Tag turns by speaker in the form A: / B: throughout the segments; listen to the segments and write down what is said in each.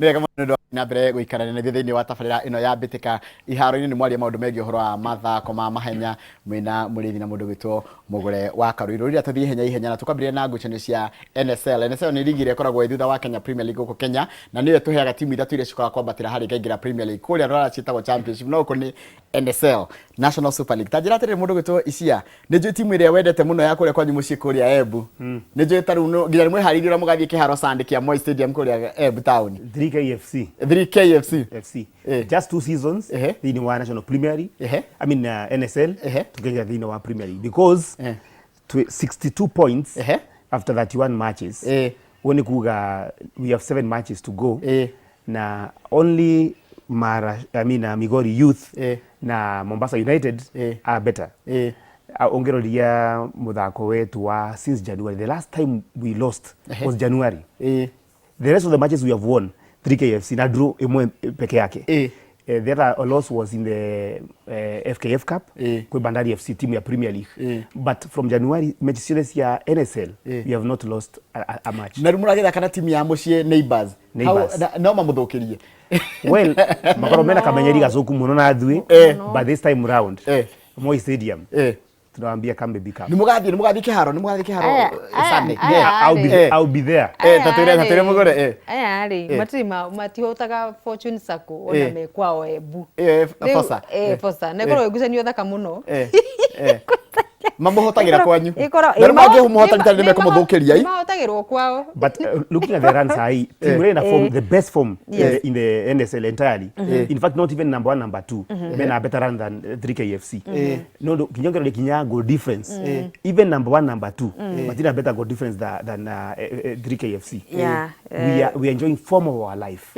A: Nĩ wega mũno nĩ ũndũ wa na mbere gũikarania na ithuĩ thĩinĩ wa tabarĩra ĩno ya Mbĩtĩka Iharo-inĩ. Nĩ mwaria maũndũ megiĩ ũhoro wa mathako ma mahenya mwĩna Mũrĩithi na mũndũ gwĩtwo Mũgũre wa Karũirũ. Rĩrĩa tũthiĩ ihenya ihenya na tũkambĩrĩria na ngucanio cia NSL. NSL nĩ rigi ĩrĩa ĩkoragwo ĩ thutha wa Kenya Premier League gũkũ Kenya, na nĩyo ĩtũheaga timu ithatũ iria ciũkaga kwambatĩra harĩa ikaingĩra Premier League. Kũrĩa rũraya ciĩtagwo Championship, no gũkũ nĩ NSL, National Super League. Ta njĩra atĩrĩrĩ mũndũ gwĩtwo Isia, nĩ njũĩ timu ĩrĩa wendete mũno ya kũrĩa kwanyu mũciĩ kũrĩa Embu. Nĩ njũĩ ta rĩu nginya nĩ mwĩharĩirie ũrĩa mũgathiĩ kĩharo Sunday kĩa Moi Stadium kũrĩa Embu town.
B: 3KFC.
A: 3KFC.
B: FC. Just two seasons thĩinĩ wa National Premier League. I mean NSL, tukaingĩra thĩinĩ wa Premier League because 62 points after 31 matches. Ũguo nĩ kuga we have seven matches to go na only Mara, I mean, Migori Youth na Mombasa United are better. Ũngĩroria mũthako wetu wa since January, the last time we lost was January. The rest of the matches we have won, 3KFC na draw ĩmwe peke yake. The other loss was in the FKF Cup kwĩ Bandari FC, team ya Premier League. But from January, mechi ciothe cia NSL, we have not lost a match.
A: Na rĩu mũragĩthaka na timu ya mũciĩ, Neighbors.
B: Neighbors.
A: No mamũthũkĩrie.
B: Well, makorwo mena kamenyeri gacoku muno na ithuĩ, but this time round, Moi Stadium, tunawambia, "Come baby, come."
A: Nĩ mũgathiĩ kĩharo, nĩ mũgathiĩ kĩharo
C: Aya, aya,
A: Sunday?
C: aya.
B: I'll be there.
A: Ta twĩre mũgũre.
C: Aya rĩ, matirĩ matihotaga Fortune Sacco ona me kwao Embu.
A: Fosa.
C: Fosa na ĩkorwo ĩ ngucanio thaka mũno.
A: Mamũhotagĩra kwanyu.
C: Ĩkorwo
A: Na rĩu mangĩmũhota nĩ mekũmũthũkĩria i.
C: Mahotagĩrwo kwao.
B: But looking at the run sahi, team ĩrĩa ĩna form, the best form in the NSL entirely, in fact not even number one, number two, mena better run than 3KFC. No ndo kinya ngero kinya goal difference, even number one, number two matina better goal difference than 3KFC. We are enjoying form of our life.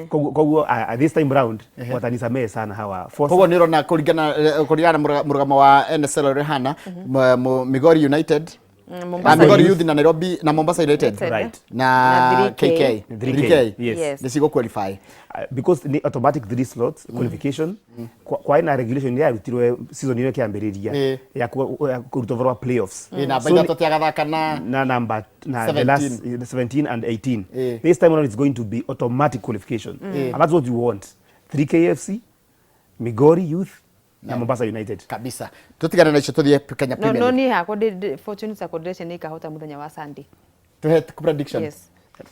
B: Koguo this time round watanisamehe sana hawa Forza.
A: Koguo nĩ ũrona kũringana na mũrũgamo wa NSL ũrĩa ũhana, Migori United na
C: Mombasa
A: Migori
B: Youth.
A: Youth na Nairobi na Mombasa United
C: United.
B: Right.
A: na
C: Na 3K.
A: KK.
B: 3K,
A: 3K
B: yes.
C: Yes.
A: nĩ cigũ qualify.
B: Because ni automatic three slots qualification kwa ina regulation yarutirwe season ĩyo ĩkĩambĩrĩria ya kũruta ũhoro wa playoffs.
A: Namba
B: So
A: ithatũ tiagathaka na
B: na number na the
A: 17.
B: last 17 and 18. This time around it's going to be automatic qualification and that's what we want: 3KFC, Migori Youth na Mombasa United.
A: Kabisa. Tutigane na icio, tũthiĩ Kenya
C: No
A: Premier
C: no
A: League.
C: niĩ hakwa Fortune Sacco ndĩreciria nĩ ikahota mũthenya wa Sunday.
A: Tuhe prediction.
C: Yes.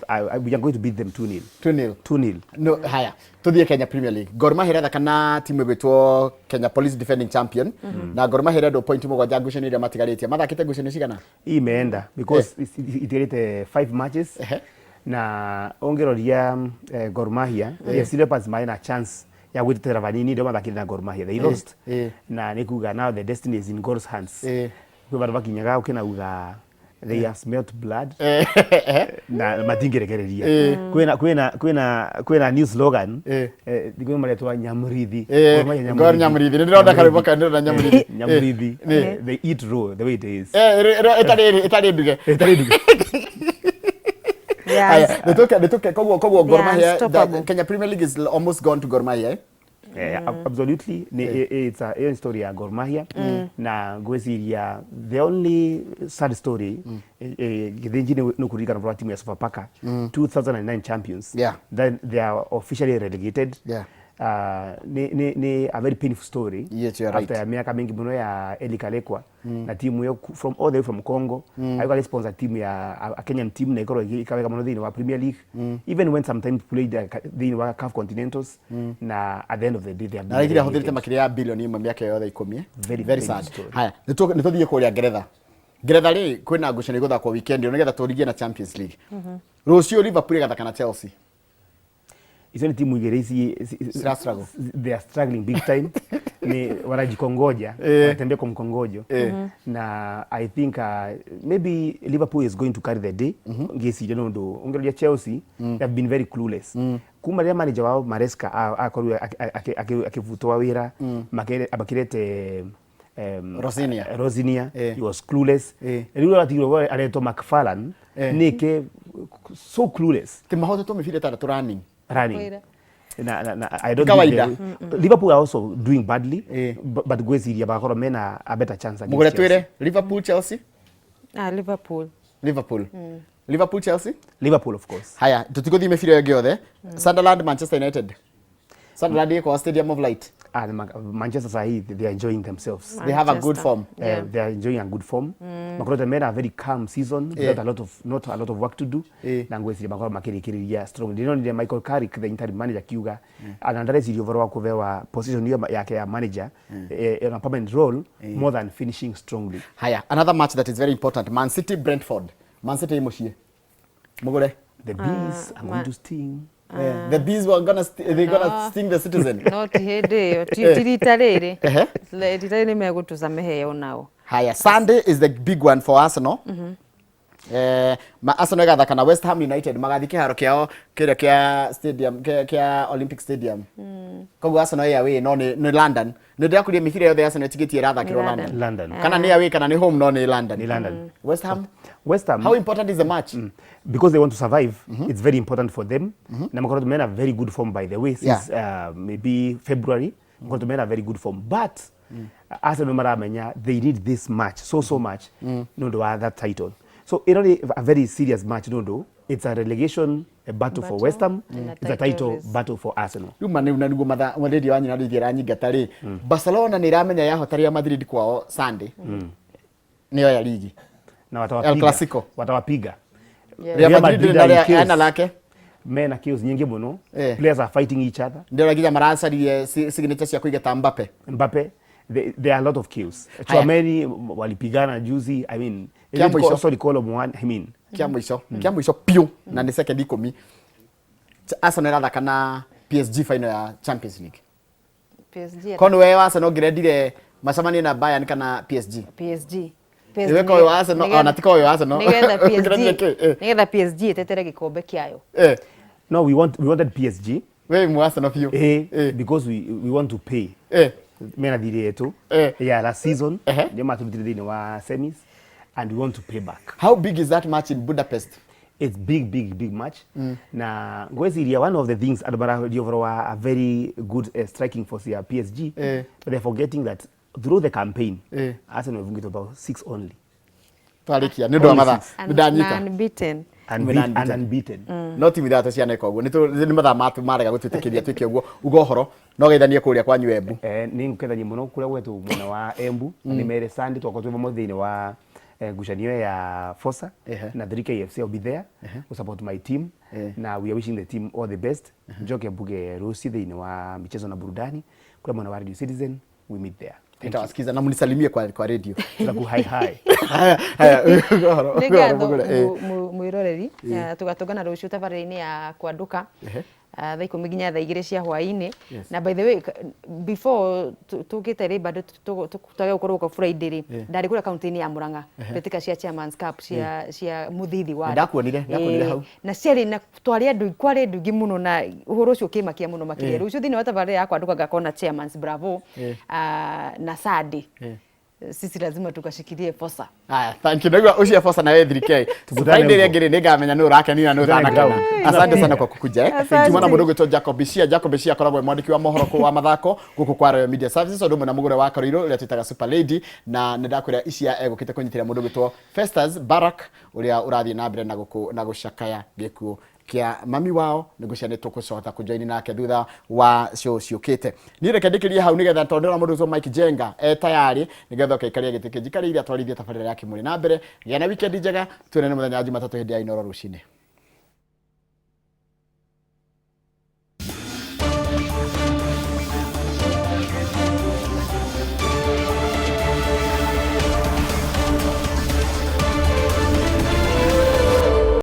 B: We are going to beat them 2-0.
A: 2-0.
B: 2-0.
A: No, haya, tuthiĩ Kenya Premier League. Gor Mahia ĩrathaka na timu ĩgwĩtwo Kenya Police, defending champion, na Gor Mahia ĩrendwo point 7 ngucanio iria matigarĩtie. Mathakĩte ngucanio cigana?
B: Hii imeenda because itigarĩte five matches na ũngĩroria Gor Mahia, AFC Leopards marĩ na chance ya gwĩtetera vanini ndio mathakire na Gor Mahia, they lost na nĩ kuga now the destiny is in Gor's hands. Kwĩ vandũ makinyaga ũkĩnauga they have smelt blood na matingĩrekereria. Kwĩna new slogan, kwĩ maretwa Nyamrithi. Gor Mahia.
A: Gor Nyamrithi. Nĩ ndĩrona karwĩmbo kau, ndĩrona Nyamrithi.
B: Nyamrithi. They eat raw the way it is.
A: Ĩtarĩ nduge.
B: Ĩtarĩ nduge.
A: Haya, nĩtũke koguo
C: They
A: Gor
C: are
A: Mahia,
C: unstoppable.
A: Kenya Premier League is almost gone to Gor Mahia, eh?
B: Yeah, absolutely. Ni it's a iyo story ya Gor Mahia na ngwiciria the only sad story, Githinji, nĩ kũririkana ũhoro wa timu ya Sofapaka, 2009 champions. Then they are officially relegated. Ni a very painful story.
A: Yes, you are right.
B: After ya miaka mingi muno ya Eli Kalekwa na timu iyo from all the way from Congo, mm. Sponsor team ya a Kenyan team na ikorwo ikaweka muno thĩinĩ wa Premier League, even when sometimes played thĩinĩ wa CAF Continentals, na at the end of the day they have
A: Na
B: been
A: raigire ahũthĩrĩte
B: relegated.
A: makĩria ya 1 billion mĩaka yothe 10, eh?
B: Very,
A: very
B: very
A: sad.
B: story.
A: Haya, nĩ tũthiĩ kũrĩa Ngeretha. Ngeretha rĩ, kwĩna ngucanio igũthakwo weekend ĩno nĩgetha tũrigie na Champions League. Rũciũ Liverpool ĩgathaka na Chelsea.
B: Icio nĩ timu igĩrĩ ici
A: Zira struggle.
B: They are struggling big time, ni wanajikongoja, wanatembea kwa mkongojo, na I think maybe Liverpool is going to carry the day, ngĩciria, nĩ ũndũ ũngĩroria Chelsea, they have been very clueless kuma rĩrĩa manager wao Maresca akorirwo akĩbutwo wĩra, makĩrete
A: Rosinia.
B: Rosinia. He was clueless. Rĩu atigirwo aretwo McFarlane nĩkĩ, so clueless.
A: Ti mahotetwo mĩbira 6 running.
B: Running.
C: Kwĩra.
B: Na I don't
A: Kawaida.
B: think Liverpool are also doing badly, but ngwĩciria bagakorwo mena a better chance against
A: Mũgũre
B: Chelsea.
A: twĩre Liverpool, Chelsea.
C: Ah, Liverpool.
A: Liverpool. Liverpool, Chelsea.
B: Liverpool, of course.
A: Haya, tutigũthiĩ mĩbira ĩngĩ yothe. Sunderland, Manchester United. Sunderland ĩkwa Stadium of Light.
B: And Manchester sahi, they are enjoying themselves.
A: They have a good
C: Manchester.
A: form.
C: Yeah.
B: They are enjoying a good form. Makoretwo mena a very calm season without a lot of, not a lot of work to do. Na ngwĩciria makorwo makĩrĩkĩrĩria strong. Ndĩronire Michael Carrick, the interim manager, akiuga ana ndareciria ũhoro wa kũbewa position ĩyo yake ya manager on a permanent role more than finishing strongly.
A: Haya, another match that is very important, Man City, Brentford. Man City ĩ mũciĩ, mũgũre.
B: The bees are going to sting.
A: Yeah. The bees were gonna they're gonna
C: No.
A: sting the citizen.
C: No ti hĩndĩ ĩyo, ti rita rĩrĩ.
A: Ehe.
C: Rita rĩrĩ nĩ megũtũcameheo nao.
A: Haya, Sunday is the big one for Arsenal. Arsenal ĩgathaka na West Ham United, magathiĩ kĩharo kĩao kĩrĩa kĩa stadium kĩa Olympic Stadium. Koguo Arsenal ĩ away no nĩ London. Nĩ ndĩrakuria mĩbira yothe Arsenal ĩtigĩtie ĩrathakĩrwo
C: Nĩ
A: London.
B: London.
A: Kana nĩ away kana nĩ home, no nĩ London.
B: Nĩ London.
A: West Ham.
B: West Ham.
A: How important is the match?
B: Because they want to survive, it's very important for them. Na makoretwo mena very good form, by the way, since maybe February. Makoretwo mena very good form, but Arsenal maramenya they need this match so so much nĩ ũndũ wa that title. So ĩno nĩ a very serious match nĩ ũndũ it's a relegation a battle for
C: Battle
B: West Ham,
C: and a
B: it's a
C: title
B: title
C: race.
B: battle for Arsenal.
A: Rĩu ma nĩ na nĩguo matha radio wa nyina rĩngĩ ĩranyingata rĩ. Barcelona nĩ ĩramenya yahota Real Madrid kwao Sunday, nĩyoya ligi.
B: Na watawapiga.
A: El Clasico.
B: Watawapiga.
C: Yeah.
A: Real Madrid
B: are in
A: na
B: chaos.
A: ena lake.
B: Mena chaos nyingi mũno.
A: Eh.
B: Players are fighting each other.
A: Ndĩrona nginya maracaririe signature cia kũigata Mbappe.
B: Mbappe, there are a lot of chaos.
A: Haya.
B: Tchouameni walipigana juzi. I mean,
A: Kia mwisho.
B: sorry, Kolo Muani, I mean,
A: Kĩa mũico, kĩa mũico piũ, na nĩ second 10. Arsenal ĩrathaka na PSG final ya Champions League.
C: PSG.
A: Kono wewe wa Arsenal ũngĩrendire macemanie na Bayern kana PSG?
C: PSG.
A: Iwe ko wa Arsenal, ona ti ko wa Arsenal.
C: Nĩgetha
A: Ũngĩrendire
C: PSG
A: kĩ? Eh.
C: nĩgetha PSG ĩtetere gĩkombe kĩayo.
A: Eh,
B: no, we wanted PSG.
A: We mu Arsenal biũ.
B: Because we want to pay. Mena thirĩ yetu ya last season. Ndio maturutire thĩinĩ wa semis and we want to pay back.
A: How big is that match in Budapest?
B: It's big, big, big match. Na ngwĩciria one of the things andũ mararia ũhoro wa a very good striking force ya PSG, but they're forgetting that through the campaign Arsenal have about six only.
A: Twarĩkia nĩ ũndũ wa mathaa.
B: Only
A: Nĩ ndanyita.
C: Na unbeaten.
A: Mwena
B: And
A: unbeaten.
B: unbeaten.
A: No timu ithatũ cianeka ũguo. Nĩ mathaa matu marega gũtwĩtĩkĩria twĩke ũguo. Uga ũhoro no geithanie kũrĩa kwanyu Embu.
B: Nĩ ngũkethania mũno kũrĩa gwetũ mwena wa Embu. Nĩ mere Sunday twakorwo twĩ vamwe thĩinĩ wa ngucanio ya Fosa na 3KFC. I'll be there to support my team. Na we are wishing the team all the best. Njoke mbuge rũciũ thĩinĩ wa michezo na burudani kũrĩa mwena wa Radio Citizen. We meet there. Thank you.
A: Nitawasikiza na mnisalimie kwa radio.
B: Tutaku hi hi.
A: Haya, haya, uga ũhoro,
C: Nĩ
A: uga ũhoro
C: ngatho
A: mũgũre.
C: mwĩroreri. Tũgatũngana rũciũ tabarĩra-inĩ ya Kwanduka thaa 10 nginya thaa 2 cia hwaĩ-inĩ. Na by the way, before tũkĩte rĩ, bado twage gũkorwo gũkũ Friday rĩ, ndarĩ kũrĩa kaunti-inĩ ya Murang'a mbĩtĩka cia Chairman's Cup cia Mũthithi wa
A: Ndakuonire hau.
C: Na ciarĩ na twarĩ andũ, kwarĩ andũ aingĩ mũno, na ũhoro ũcio ũkĩmakia mũno makĩria. Rũciũ thĩinĩ wa tabarĩra ya Kwanduka ngakorwo na Chairman's Bravo na Sunday sisi lazima tukashikilie Fosa.
A: Haya, thank you. Naigua ũcio Fosa na we 3K.
B: Tukutane
A: Friday ĩrĩa
B: huko.
A: ĩngĩ rĩ, nĩngamenya nũ ũrakenire na nũ
B: Tukutane
A: ũtanakena.
B: ground.
A: Asante sana kwa kukuja.
C: Asante.
A: Tuma na mũndũ ũgwĩtwo Jacob Bishia. Jacob Bishia akoragwo e mwandĩki wa mohoro kũu wa mathako gũkũ kwa Royal Media Services, ũndũ ũmwe na mũgũre wa Karuirũ ũrĩa twĩtaga Super Lady, na nĩ ndakwĩra icia egũkĩte kũnyitĩrĩra mũndũ ũgwĩtwo Festus Barak ũrĩa ũrathiĩ na mbere na gũkũ na gũcakaya gĩkuũ kĩa mami wao. Nĩngũcia nĩ tũkũcota kũjoini nake thutha wa show ciũkĩte. Niĩ reke ndĩkĩrie hau nĩgetha, tondũ ndĩrona mũndũ ũcio Mike Jenga e tayarĩ nĩgetha ũkaikaria gĩtĩ kĩnjikarĩire atwarithie tabarĩra ya Kĩmũrĩ na mbere. Gĩa na weekend njega, tuonane mũthenya wa Jumatatũ hĩndĩ ya Inoro rũcinĩ.